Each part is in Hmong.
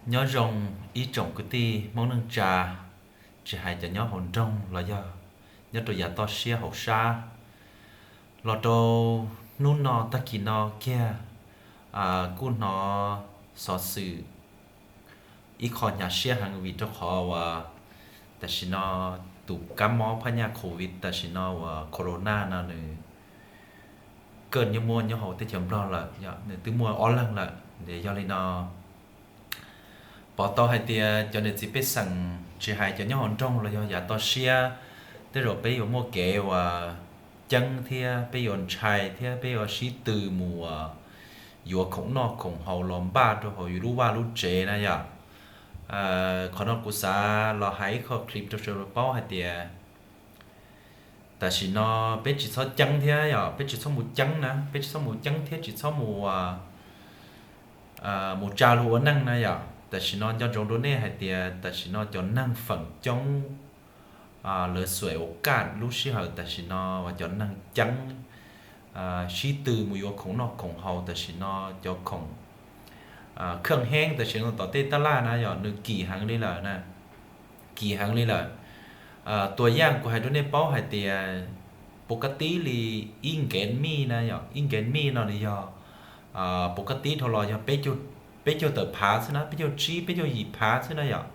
Nyob zoo ib tsoom kwv tij Hmoob neej tsa, tsis hais cov nyob hauv nroog los yog nyob rau yav toj siab hauv sab. Los rau hnub no tag kis no kiag, kuj hnov xov xwm ib qho hnyav siab heev vim rau qhov uas tam sim no tus kab mob phab nyaj covid tam sim no uas corona no nws kaj nyob muaj nyob hauv teb chaws Nplog lawm, nws twb muaj ob leeg lawm. Yog li no pom tau hais tias cov niam txiv pej xeem tsis hais cov nyob hauv nroog los yog yav toj siab, tej zaum peb yuav muaj kev uas ceeb thiab peb yuav ntshai thiab peb yuav sib tw mus uas yuav khoom noj khoom haus los npaj rau hauv yus lub vaj lub tsev na yom. Qhov no kuv xav los hais ib qho clip rau sawv daws paub hais tias tam sim no peb tsis txhob ceeb thiab yom, peb tsis txhob mus ceeb na, peb tsis txhob mus ceeb thiab tsis txhob mus mus tsa luag ua neej na yom. Tam sim no nco ntsoov rau nej hais tias tam sim no cov neeg feem coob lawv xuas ua kaj lub sij hawm tam sim no uas cov neeg ceeb sib tw mus yuav khoom noj khoom haus tam sim no cov khoom khaj heeb tam sim no tom tej taj laj na yom, nws kim heev li lawm na, kim heev li lawm. Tua yaj kuv hais rau nej paub hais tias pus kab tib li ib nkev mij na yom, ib nkev mij no nws yog pus kab tib dhau los yog peb caug tawm phav xwb na, peb caug tsib peb caug yim phav xwb na yom.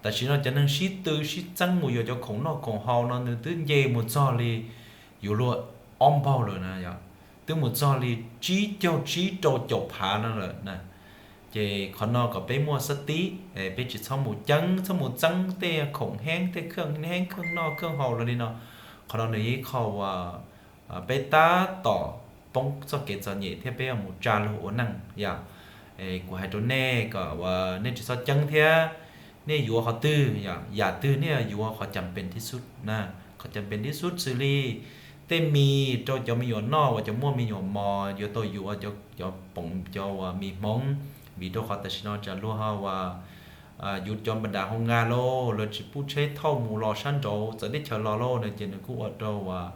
Tam sim no cov neeg sib tw sib txeeb mus yuav cov khoom noj khoom haus no nws twb nce mus txog li yuav luag ob npaug lawm na yom, twb mus txog li tsib caug tsib rau caum phav no lawm na. Ces qhov no kom peb muaj xab tib, peb tsis txhob mus ceeb txhob mus txeeb tej khoom heeb tej khaj heeb khaj noj khaj haus los li no. Qhov no nws yog ib qho uas peb tab tom poob txoj kev txom nyem thiab peb yuav mus tsa luag ua neej yom. Kuv hais rau nej kom uas nej tsis txhob ceeb thiab nej yuav qhov twg yom, yam twg nej yuav qhov cas pes tib xub na, qhov cas pes tib xub xws li tej mis rau cov me nyuam noj uas cov muaj me nyuam mos yuav tau yuav cov poom cov uas mis hmoov, vim rau qhov tam sim no tsam luag ho uas yus cov npa das hoo nga lauj, lawv tsis pub tsheb thauj mus los sab nraud txawv teb chaws los lauj no ces nws kuj ua rau uas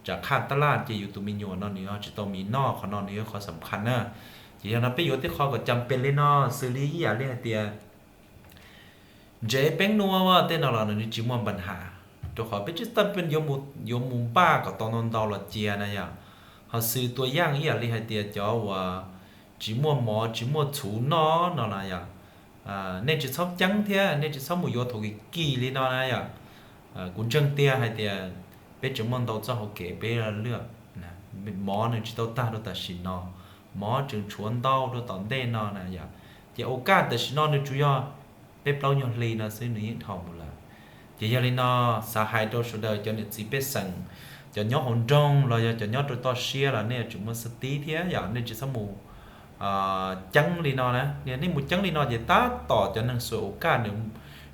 tsam qhaj taj laj ces yus tus me nyuam no nws ho tsis tau mis noj, qhov no nws yog qhov xam khaj na. Ces yog no peb yuav tej qho kom cas pes li no, xws li ib yam li hais tias ntsev peeb nua tej no los nws tsis muaj npa has, rau qhov peb tsis tau yuav mus npaj kom tau ntau ntau los cia na yom. Ho xws tua yaj ib yam li hais tias cov uas tsis muaj mov tsis muaj txhuv noj no na yom, nej tsis txhob ceeb thiab nej tsis txhob mus yuav thaum kis kis li no na yom. Kuv ntseeg tiag hais tias peb tseem muaj ntau txoj hauv kev peb lwaj, mov nws tsis tau tag rau tam sim no, mov tseem tshuav ntau rau tom ntej no na yom. Ces ua kaj tam sim no nws tsuas yog peb plaub nyuag hli no xwb nws yeej dhau mus lawm. Ces yog li no xav hais rau sawv daws cov niam txiv pej xeem, cov nyob hauv nroog los yog cov nyob rau toj siab los nej yuav tsum muaj xab tib thiab yom, nej tsis txhob mus ceeb li no na. Nej mus ceeb li no ces tab tom cov neeg xuas ua kaj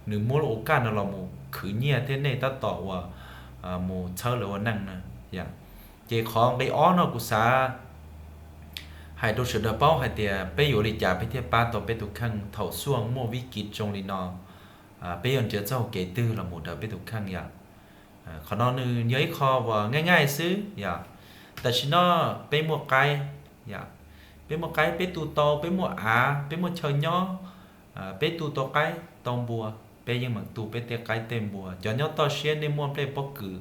nws muab ua kaj no los mus khwv nyiaj thiab nej tab tom uas mus txhawb lawv ua neej na. Ces qhov nqi ob no kuv xav hais rau sawv daws paub hais tias peb yuav li cas peb thiaj pab tau peb tus kheej thaum xuaj muaj vib kiv zoo li no, peb yuav nrhiav txoj hau kev twg los mus daws peb tus kheej yom. Qhov no nws yog ib qho uas nqaij nqaij xwb yom. Tam sim no peb muaj qaib, peb muaj qaib peb tu tau, peb muaj av peb muaj chaw nyob, peb tu tau qaib tau npua, peb yeej meem tu peb tej qaib tej npua. Cov nyob toj siab nej muaj nplej pob kws,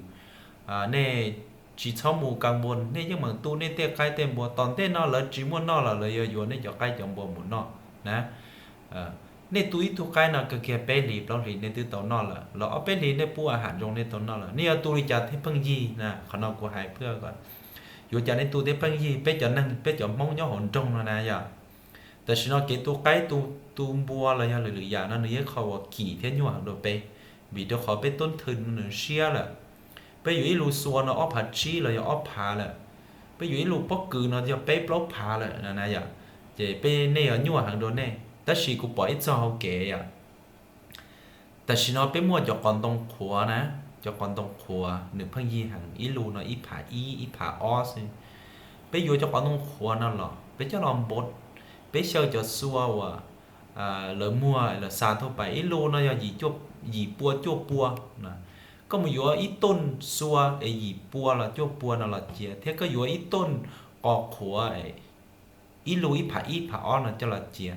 nej tsis txhob mus kas npua, nej yeej meem tu nej tej qaib tej npua. Tom ntej no lawv tsis muaj noj los lawv yuav yuav nej cov qaib cov npua mus noj na. Nej tu ib tug qaib no kawg kiag peb hlis plaub hlis nej twb tau noj lawm, los ob peb hlis nej pub a ham zoo nej tau noj lawm. Nej yuav tu li cas thiaj pheej yig na? Qhov no kuv hais phaj yuav cas nej tu thiaj pheej yig. Peb cov neeg peb cov Hmoob nyob hauv nroog no na yom, tam sim no kev tu qaib tu npua los yog lwm lwm yam no nws yog qhov uas kim thiab nyuaj heev rau peb, vim rau qhov peb tub nthwv nws siab lawm. Peb yuav ib lus xua no ob phav tsib los yog ob phav lawm, peb yuav ib lus pob kws no yog peb plaub phav lawm na yom. Ces peb nej yuav nyuaj heev rau nej, tab sis kuv pom ib txoj hau kev yom. Tam sim no peb muaj cov qos ntoo qhuav na, cov qos ntoo qhuav nws pheej yig heev, ib lus no ib phav ib ib phav ob xwb. Peb yuav cov qos ntoo qhuav no los peb coj los npov, peb xyaw cov xua uas lawv muag lawv xa thauj pais, ib lus no yog yim pua cuaj pua. Koj mus yuav ib tooj xua es yim pua los cuaj pua no los cia, thiab koj yuav ib tooj qos qhuav ib lus ib phav ib phav ob no coj los cia,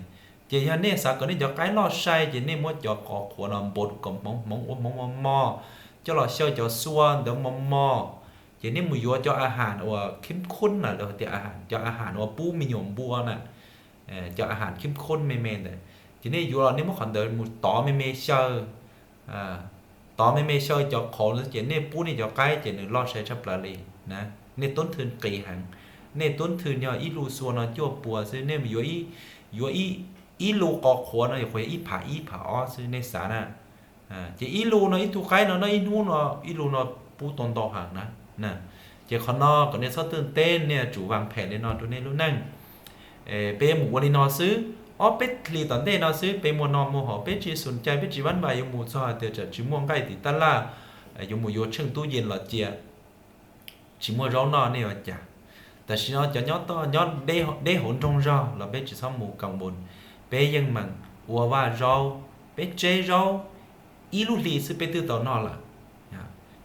Ces yog nej xav kom nej cov qaib loj sai ces nej muab cov qos qhuav no npau kom hmoov hmoov ua hmoov mos mos, coj los xyaw cov xua ntawd mos mos, ces nej mus yuav cov a has uas khib khoob na, lawv hais tias a has, cov a has uas pub me nyuam npua na, cov a has khib khoob me me ntawd, ces nej yuav los nej muab qhov ntawd mus tov me me xyaw, tov me me xyaw cov qhauv ntawd ces nej pub nej cov qaib ces nws loj sai tshaj plaws li na. Nej tub thwj qis heev, nej tub thwj yog ib lub xua no cuaj puas xwb, nej yuav, yuav ib lub qos qhuav no yuav qhuav yog ib phav ib phav ob xwb nej xav na. Ces ib lub no ib tug qaib no noj ib hnub no ib lub no pub tau ntau heev na. Ces qhov no kom nej txhob twj teb, nej yuav tsum vaj phem li no rau nej lub neej. Peb mus ua li no xwb, ob peb hlis tom ntej no xwb peb muaj noj muaj haus, peb tsis xum cai, peb tsis vab npais yuav mus txog hais tias tsam tsis muaj nqaij tim taj laj, yuav mus yuav tsheej tub yees los cia, tsis muaj zaub noj nej yuav cas? Tam sim no cov nyob toj nyob deb hauv nroog zog los peb tsis txhob mus kam npus, peb yeej meem ua vaj zaub, peb tseb zaub, ib lub hli xwb peb twb tau noj lawm.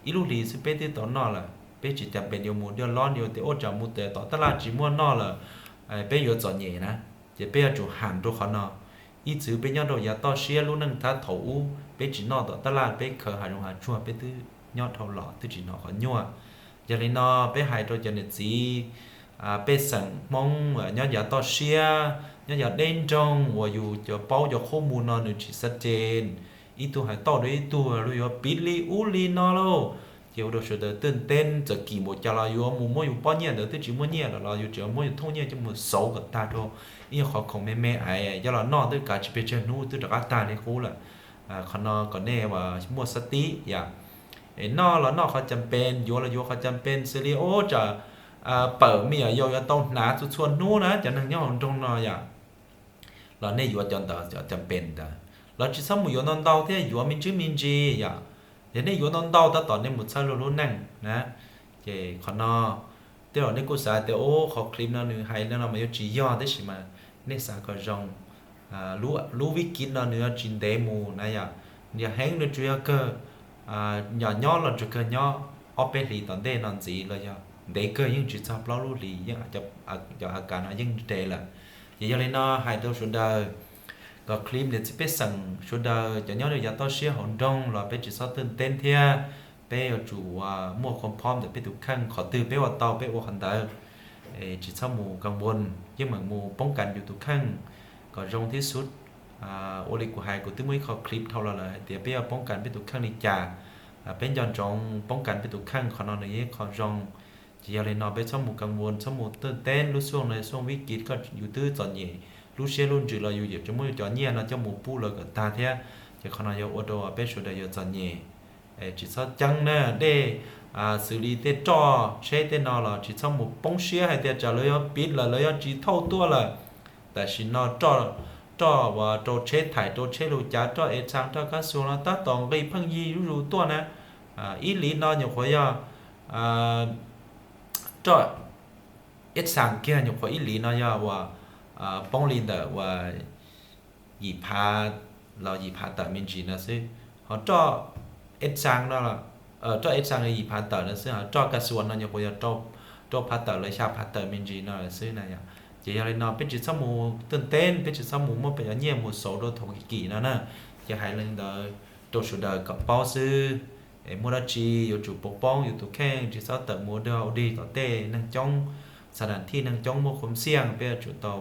Ib lub hlis xwb peb twb tau noj lawm, peb tsis cas pes yuav mus diaj lob yuav tias ua tsam mus tom taj laj tsis muaj noj lawm, peb yuav txom nyem na. Ces peb yuav tsum ham rau qhov no. Ib txwm peb nyob rau yav toj siab lub neej thab thaum ub peb tsis noj tom taj laj, peb khaws hav zoov hav tsuag peb twb nyob dhau los twb tsis hnov qhov nyuaj. Yog li no peb hais rau cov niam txiv pej xeem Hmoob nyob yav toj siab, nyob yav deb nroog uas yus cov paub cov qhuab mus no nws tsis xav ces, ib tug hais tau rau ib tug luag yuav piv li ub li no lauj. Ces ua rau sawv daws twj teb, txawm kim npaum cas los yuav mus muab yus pob nyiaj ntawd twb tsis muaj nyiaj lawm los yus tseem muab yus thooj nyiaj coj mus xauv kom tag rau ib qhov khoom me me ais coj los noj twb kav tsis pes tsawg hnub twb rov qab tag li qub lawm. Qhov no kom nej muaj xab tib yom. Es noj los noj qhov cam pes, yuav los yuav qhov cam pes xws li ua tsam pawm me nyuam yaus yuav tau hnav txhua txhua hnub na cov neeg nyob hauv nroog no yom, los nej yuav cov ntawd cov cam pes ntawd, los tsis txhob mus yuav ntau ntau thiab, yuav me ntsis me ntsis yom. Yog nej yuav ntau ntau tab tom nej mus txhawb luag lub neej na. Ces qhov no tej zaum nej kuj xav tias ub qhov clip no nws hais li no mas yuav tsis yog, tab sis mas nej xav kom zoo, lub vib kiv no nws yuav tsis ntev mus na yom. Yog heev nws tsuas yog kawg, yog nyob los tsuas kawg nyob ob peb hlis tom ntej no ntxiv los yog ntev kawg yeej tsis txog plaub lub hlis yeej, cov a kav no yeej nres lawm. Ces yog li no hais rau sawv daws kom clip niam txiv pej xeem sawv daws cov nyob rau yav toj siab hauv nroog los peb tsis txhob twj teb thiab, peb yuav tsum muaj khom phob ntawm peb tus kheej, qhov twg peb ua tau peb ua qhov ntawd. Tsis txhob mus kam npus, yeej meem mus poob kas yus tus kheej kom zoo thiab xub. Ua li kuv hais kuv twb muaj ib qho clip dhau los lawm hais tias peb yuav poob kas peb tus kheej li cas, peb nco ntsoov poob kas peb tus kheej, qhov no nws yog ib qho zoo. Ces yog li no peb txhob mus kam npus, txhob mus twj teb, lub xyoo no xuj vib kiv koj yus twb txom nyem lub siab lub ntsws los yus yuav tsum muab yus cov nyiaj no coj mus pub lawv kom tag thiab. Ces qhov no yuav ua rau peb sawv daws yuav txom nyem. Tsis txhob ceeb na, dej xws li tej roj tsheb tej no los tsis txhob mus poob siab hais tias tsam lawv yuav piv lawm lawv yuav tsis thauj tuaj lawm. Tam sim no roj uas rau tsheb thaim rau tsheb lug cav, roj ev txhas roj kab xua no tab tom nqis pheej yig zuj zus tuaj na. Ib li no nyuam qhuav yog roj ib xas kiag nyuam qhuav ib li no yog uas poob li ntawm uas yim phav los yim phav tawm me ntsis no xwb. Ho roj ib xas no, roj ib xas yim phav tawm no xwb, ho roj kas xua no nyuam qhuav yog rau phav tawm los xya phav tawm me ntsis no xwb na yom. Ces yog li no peb tsis txhob mus twj teb, peb tsis txhob mus muab peb cov nyiaj mus xauv rau thaum kim no na. Ces hais li ntawd rau sawv daws kom paub xwb. Muaj dab tsi yuav tsum poob poob yus tus kheej, tsis txhob tawm mus ua dog ua dig tom tej neeg coob, xa nas thij neeg coob muaj khuam xiaj, peb yuav tsum tau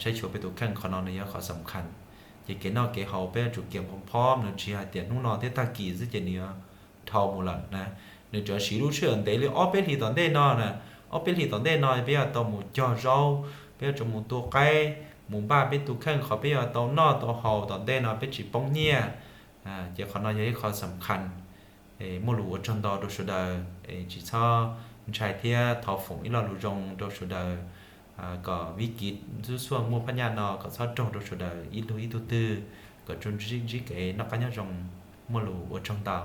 saib xyuas peb tus kheej, qhov no nws yog qhov xam khas. Ces kev noj kev haus peb yuav tsum kiam khom phob, nws tsis hais tias hnub no thiab tag kis xwb ces nws yuav dhau mus lawm na. Nws tsuas siv lub sij hawm ntev li ob peb hlis tom ntej no na. Ob peb hlis tom ntej no peb yuav tau mus cog zaub, peb yuav tsum mus tua qaib, mus npaj peb tus kheej qhov peb yuav tau noj tau haus tom ntej no peb tsis poob nyiaj. Ces qhov no yog ib qho xam khas. Muaj lus ua tsaug ntau rau sawv daws, tsis txhob ntshai thiab thov foom ib lo lus zoo rau sawv daws, kom vib kiv xub xuaj muaj phab nyaj no kom txhob raug rau sawv daws ib tug ib tug twg, kom tsuas ntsib kev noj qab nyob zoo. Muaj lus ua tsaug ntau.